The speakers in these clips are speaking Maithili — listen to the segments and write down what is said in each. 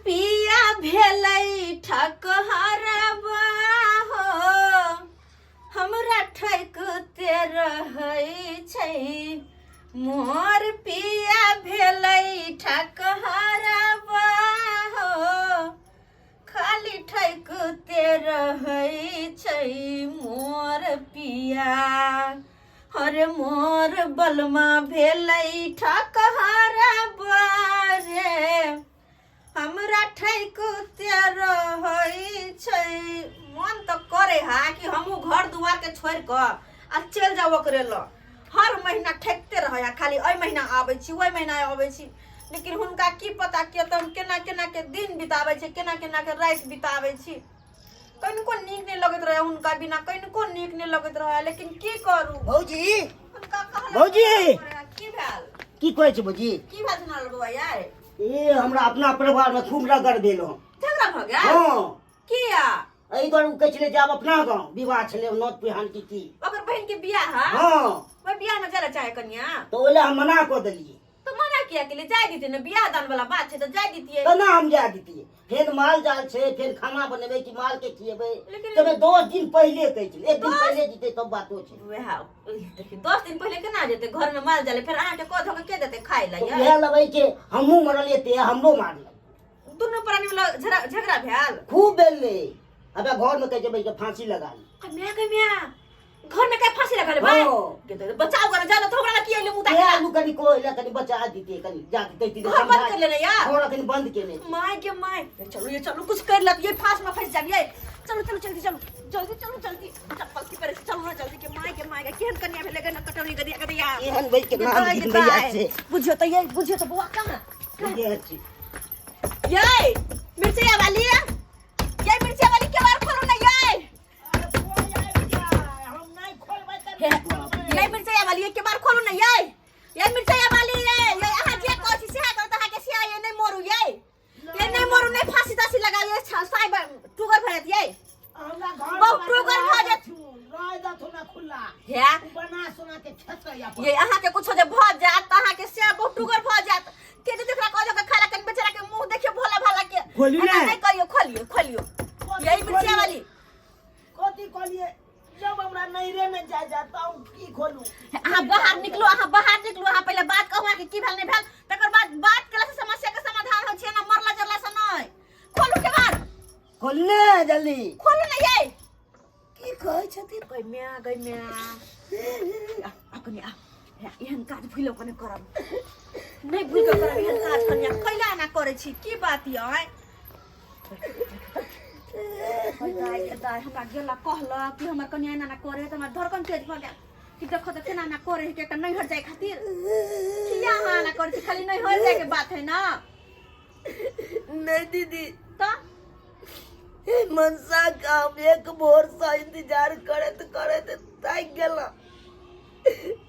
पिया भेलै ठकहरबा हो, हमरा ठकते रहै छै। मोर पिया भेलै ठकहरबा हो, खाली ठकते रहै छै मोर पिया। अरे मोर बलमा भेलै ठकहरबा रे, हमरा ठकते रहै छै। मन तऽ करे हा कि हमहूँ घर दुआर के छोड़ि कऽ आ चलि जाउ ओकरे लग। हर महीना ठकिते रहै हा, खाली एहि महीना आबै छी, ओहि महीना आबै छी, लेकिन हुनका की पता के तऽ हम केना केना के दिन बिताबै छी, केना केना के राति बिताबै छी। कनिको नीक नहि लगैत रहै हुनका बिना, कनिको नीक नहि लगैत रहै, लेकिन की करू। भौजी। हुनका कहला। भौजी। की भेल? की कहै छै भौजी? की भेल सुना बौआ यार? ए हमरा अपना परिवार में खूब रगड़ भेल हँ। झगड़ा भऽ गेल? हँ। किया? एहि दुआरे ओ कहै छलै जे आब अपना गाँव विवाह छलै नौत पिहान की की। ओकर बहिन के बियाह है? हँ। ओहि बियाह में जाय चाहे कनिया? तऽ ओहि लए हम मना कऽ देलियै। तऽ मना किया केलियै? जाय दितियै ने, बियाह दान वाला बात छै तऽ जाय दितियै। केना हम जाय दितियै? फेर माल जाल छै, फेर खाना बनेबै कि माल के खिएबै। लेकिन तमे 10 दिन पहिले कहै छलै, एक दिन 10 पहिले जीते तब बातो छै। वएह देखियौ, 10 दिन पहिले केना जेतै? घर में माल जाल, फेर अहाँके कऽ धऽ के के देतै खाय लए? तऽ उएह लबै के हमहूँ मरलियै ते हमरो मारलक। दुनू प्राणी में झगड़ा झगड़ा भेल? खूब भेलै। अबे घर में कहै छै बैठ के फांसी लगा ली। आ माय के माय, घर में के फांसी लगा ले भाई? हाँ। के तो बचाव कर जाला तो हमरा ला की आइले मुदा? के आलू कनी कोइ ला कनी बचा दीते, कनी जाके कहती। घर बंद कर लेने यार। घर कनी बंद केने। My के my, ये चलो, ये चलो, कुछ कर लत, ये फांस में फंस जाबिए। चलो चलो, जल्दी चलो, जल्दी चलो, जल्दी चप्पल की पर चलो ना जल्दी। के my के my के केहन कन्या भेले गे न कटौनी गदिया गदिया। एहन बैठ के नाम गिनबैया छै। बुझियो तो, ये बुझियो तो बौआ, कहाँ ये छी। ये मिर्चिया वाली, ये मिर्चिया वाली के बार खोलो ना ये। हे, ये मिर्चिया वाली के बार खोलो ना ये। ये मिर्चिया वाली, ये ये अहाँ जे कहै छी सेहा करत अहाँ के सिया। ये नहीं मरू, ये ये नहीं मरू, नहीं फांसी तासी लगाउ। ये साइ टुगर भऽ जायत, ये बहुत टुगर भऽ जायत। हे। ये अहाँ के कुछो जे भऽ जायत तऽ अहाँ के से बहुत टुगर भऽ जायत। के जे देखला कह के खाला कनि बेचारा के मुंह देखियो भोला भाला के। खोलू एना ने। नहीं कहियो, खोलियो खोलियो यही मिर्चिया वाली। कथी कहलिए? जब हमरा नैहरे में जा जाता हूँ की खोलू? अहाँ बाहर निकलू, अहाँ बाहर निकलू। अहाँ पहिले बात कहू अहाँके की भेल नहि भेल, तकर बाद बात केला से समस्या के समाधान होइ छै ना, मरला जरला से नहि। खोलू के बाद। खोलने जल्दी। खोलू ने ये। की कहै छथिन? गई म्या, गई म्या, आ आ कनि आ। हे, एहन काज भूलो कने करब नहि, भूल के करब एहन काज। कनिया कैला एना करै छी? की बात यऽ आँय? ओय दाइ गे दाइ, हमरा गेला कहलक कि हमर कनिया एना एना करे तऽ हमरा धड़कन तेज भऽ गेल कि देखो तऽ केना एना करे है कि एकटा नैहर जाय खातिर। किया अहाँ एना करै छी? खाली नैहर जाय के बात है ना? नहीं दीदी। तऽ हे मनसा का हम एक भोर से इंतजार करत करत थाकि गेलहुँ,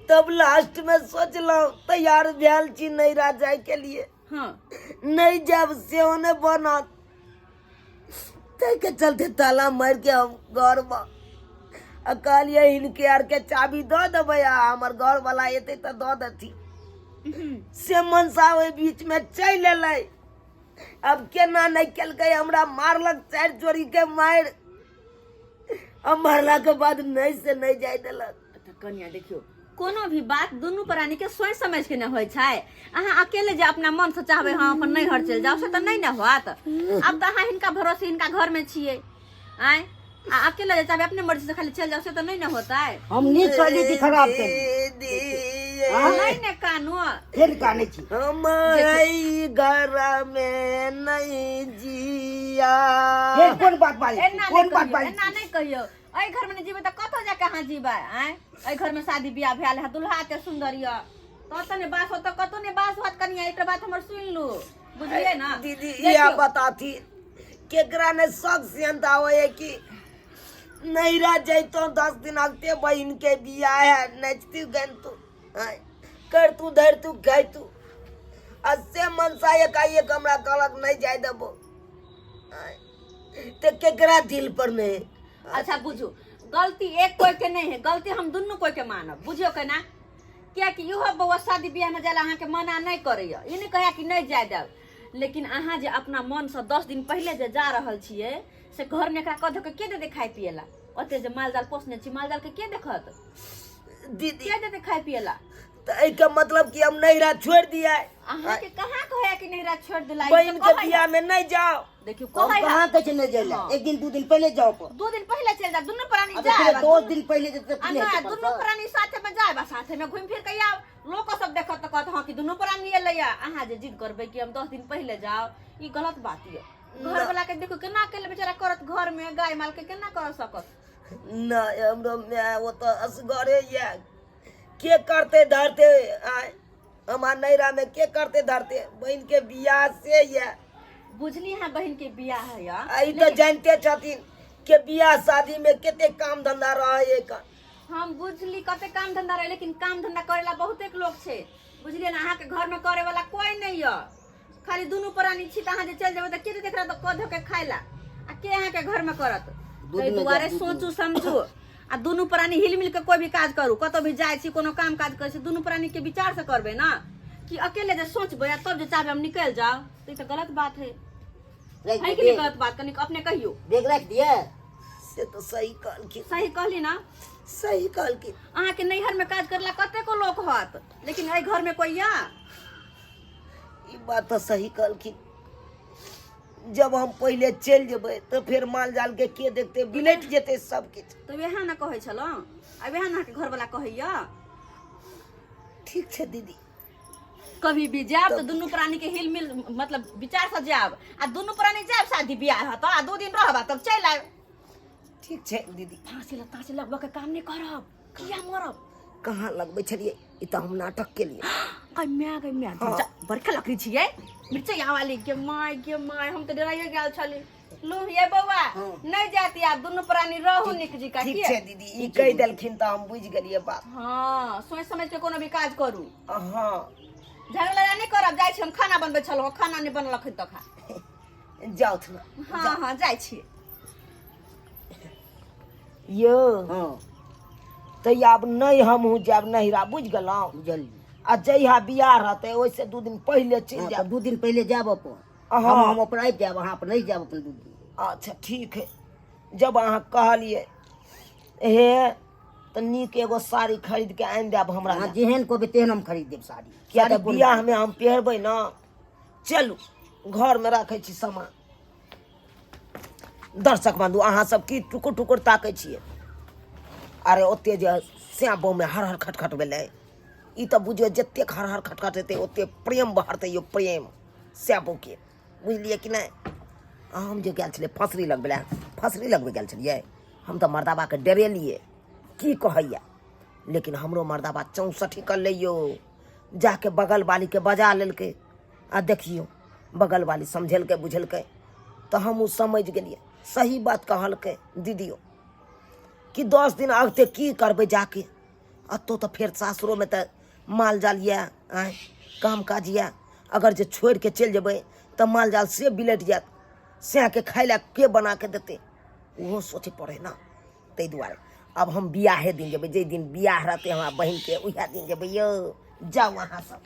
तब लास्ट में सोचलहुँ तैयार भेल छी नैहरा जाय के लिए। नहीं जाब सेहो नहीं बनत, ताहिके चलते ताला मारि के हम घर में आ कहलियै हिनके आरके चाबी दऽ देबै आ हमर घरवाला एतै तऽ दऽ देथिन। से मनसा ओहि बीच में चलि एलै। अब केना नहि केलकै, हमरा मारलक चारि जोड़ी के मारि आ मारला के बाद नहि से नहि जाय देलक। तऽ कनिया देखियौ, कोनो भी बात दुनू प्राणी के सोचि समझ के ने होइ छै। अहाँ अकेले जे अपना मन से चाहबै हम अपन नैहर चलि जाउ, से तऽ नहि ने होत। आब तऽ अहाँ हिनका भरोसे हिनका घर में छियै आँय, आ अकेले जे चाहबै अपने मर्जी से खाली चलि जाउ, से तऽ नहि ने होतै। हम नीक कहली कि खराब कहली? दीदी। हाँ? नहि ने कानू। फेर कानै छी। हम एहि घर में नहीं जिया। फेर कोन बात बाजै छी? एना कोन नहि बात कहियौ, बाजै एना छी? नहि कहियौ। एहि घर में नहि जीबै तऽ कतऽ जाके अहाँ जीबै आँय? एहि घर में शादी बियाह भेल है, दुल्हा के सुंदर यऽ तऽ नहि बास होत, कतौ नहि बास होत। कनिया, एकटा बात हमर सुनि लू, बुझलियै ना? दीदी, देखियौ। इएह बताथी, केकरा ने शौक सेहनता होए कि नैहरा जैतो 10 दिन अगते बहिन के बियाह है, नचती गनतू करतू धरतू खाइतू, आ से मनसा एकाएक हमरा कहलक नहीं जाय देबो, आँय, ते केकरा दिल पर नहीं? अच्छा बुझू, गलती एक कोई के नहीं है, गलती हम दुनू कोई के मानब। बुझियो के ना, कियाकि इहो बौआ शादी बियाह में जाला अहाँके मना नहीं करैया, ई नहीं कहैया कि नहीं जाय देब, लेकिन अहाँ जे अपना मनसँ 10 दिन पहिले जे जा रहल छियै से घरमे एकरा कऽ धऽ के के देतै खाय पियै ला? ओते जे माल जाल पोसने छी, माल जाल के के देखत? दीदी, के देतै खाय पियै ला? तऽ एहिके मतलब कि हम नैहरा छोड़ि दियै? अहाँके कहाँ कहैया कि नैहरा छोड़ि देला? बहिन के बियाह में नहि जाओ। देखियौ, हम कहै कहाँ कहै छै नहि जाइ लए? हाँ। एक दिन दू दिन पहिले जाओ पर। 2 दिन पहिले चलि जायब, दुनू प्राणी अब जायब। 10 दिन पहिले जेतै आ तऽ की नहि, हेतै? दुनू प्राणी साथे में जायब आ साथे में घुमि फिर के आयब। लोक सब देखत तऽ कहत हँ कि दुनू प्राणी एलैया। अहाँ जे जिद करबै कि हम 10 दिन पहिले जाउ, ई गलत बात यऽ। घर वाला के देखो केना अकेले बेचारा करत, घर में गाय माल के केना कर सकत? नहि, हमरो माय ओतऽ असगरे यऽ। के करते धरते? आय, हमार नैहरा में के करते धरते? बहिन के बियाह से यऽ। बुझली, अहाँ बहिन के बियाह है या। आ ई तऽ जानते छथिन के बियाह शादी में कते काम धंधा रहे है। हम बुझली कते काम धंधा रहे, लेकिन काम धंधा करेला बहुते लोग छै, बुझलियै ने? अहाँके घर में करे वाला कोई नहीं यऽ, खाली दुनू प्राणी छी। तऽ अहाँ जे चलि जेबै तऽ के देत एकरा कऽ धऽ के खाय ला आ के अहाँके घर में करत? दू ताहि दिन में दुआरे जायब, 2 दिन। सोचू समझू आ दुनू प्राणी हिल मिल के कोई भी काज करू। कतौ भी जाइ छी, कोनो काम काज करै छी, दुनू प्राणी के विचार से करबै ना कि अकेले जे सोचबै आ तब जे चाहबै हम निकलि जाउ, तऽ ई तऽ गलत बात है। राखि है कि दियै। नहि गलत बात? कनिक अपने कहियौ। बैग राखि दियै। से तऽ सही कहलखिन। सही कहली ना? सही कहलखिन। अहाँके नैहर में काज करला कतेको लोक होत, लेकिन एहि घर में कोई या? ई बात तऽ सही कहलखिन। जब हम पहिले चलि जेबै तऽ फेर माल जाल के के देखते? बिलटि जेतै सब किछु। तऽ वएह ने कहै छलहुँ आ वएह ने अहाँके घरवला कहैया। ठीक छै दीदी। कभी भी जायब तऽ दुनू प्राणी के हिल मिल मतलब विचार से जायब आ दुनू प्राणी जायब, शादी बियाह हत आ 2 दिन रहब आ तब चलि आयब। ठीक छै दीदी। फांसी लग तांसी लगबऽ के काम नहि करब, किया मरब? कहाँ लगबै छलियै? ई तऽ हम नाटक केलियै। गै माय, गै माय! हाँ। बड़का लकड़ी छियै मिर्चैया वाली। गे माय, गे माय, हम तऽ डराइए गेल छली। लू ये बौआ। हाँ। नहि जाती आब, दुनू प्राणी रहू नीक जिका। ठीक किया? छै दीदी, ई कहि देलखिन तऽ हम बुझि गेलियै बात। हाँ, सोचि समझ के कोनो भी काज करू। हँ। झगड़ा लड़ाई नहि करब। जाइ छी हम, खाना बनबै छलहुँ, खाना नहि बनलक तक खा। जाउथ ने। हाँ हाँ, जाइ छी। यौ। हँ। तऽ आब नहि हमहूँ जायब नैहरा, बुझि गेलहुँ? बुझलियै। आ जहिया बियाह रहतै ओहिसँ 2 दिन पहिले चलि हँ, तऽ जायब। 2 दिन पहिले जायब अपन। हँ। हम अपन आबि जायब, अहाँ अपन रहि जायब अपन 2 दिन। अच्छा ठीक है, जब अहाँ कहलियै हे तऽ नीक एगो साड़ी खरीद के आनि देब हमरा अहाँ लए। जेहन कहबै तेहन हम खरीद देब साड़ी। किया तऽ साड़ी कोन? बियाहमे हम पहिरबै ने। चलू, घरमे राखै छी सामान। दर्शक बंधु, अहाँ सब की टुकुर टुकुर ताकै छियै? अरे ओते जे श्याम मे हर हर खटखट भेलै, ई तऽ बुझियौ जतेक हर हर खटखट हेतै ओते प्रेम बहरतै यौ, प्रेम श्याम के, बुझलियै कि नहि? आ हम जे गेल छलियै फसरी लगबै लए, फसरी लगबै गेल छलियै हम तऽ मर्दाबाके डरेलियै की कहैया, लेकिन हमरो मर्दाबा चौंसठि कर ले यौ, जाके बगल वालीके बजा लेलकै। आ देखियौ, बगल वाली समझेलकै बुझेलकै तऽ हमहूँ समझि गेलियै। सही बात कहलकै दीदियो कि 10 दिन अगते की करबै जाके अतौ? तऽ फेर सासुरोमे तऽ माल जाल यऽ, आँय, काम काज यऽ। अगर जे छोड़ि के चलि जेबै तऽ माल जाल से बिलटि जायत, सएहके खाय लए के बना के देतै? ओहो सोचै पड़ै ने। ताहि दुआरे आब हम बियाहे दिन जेबै। जाहि दिन बियाह रहतै हमरा बहिनके, उएह दिन जेबै यौ। जाउ अहाँ सब।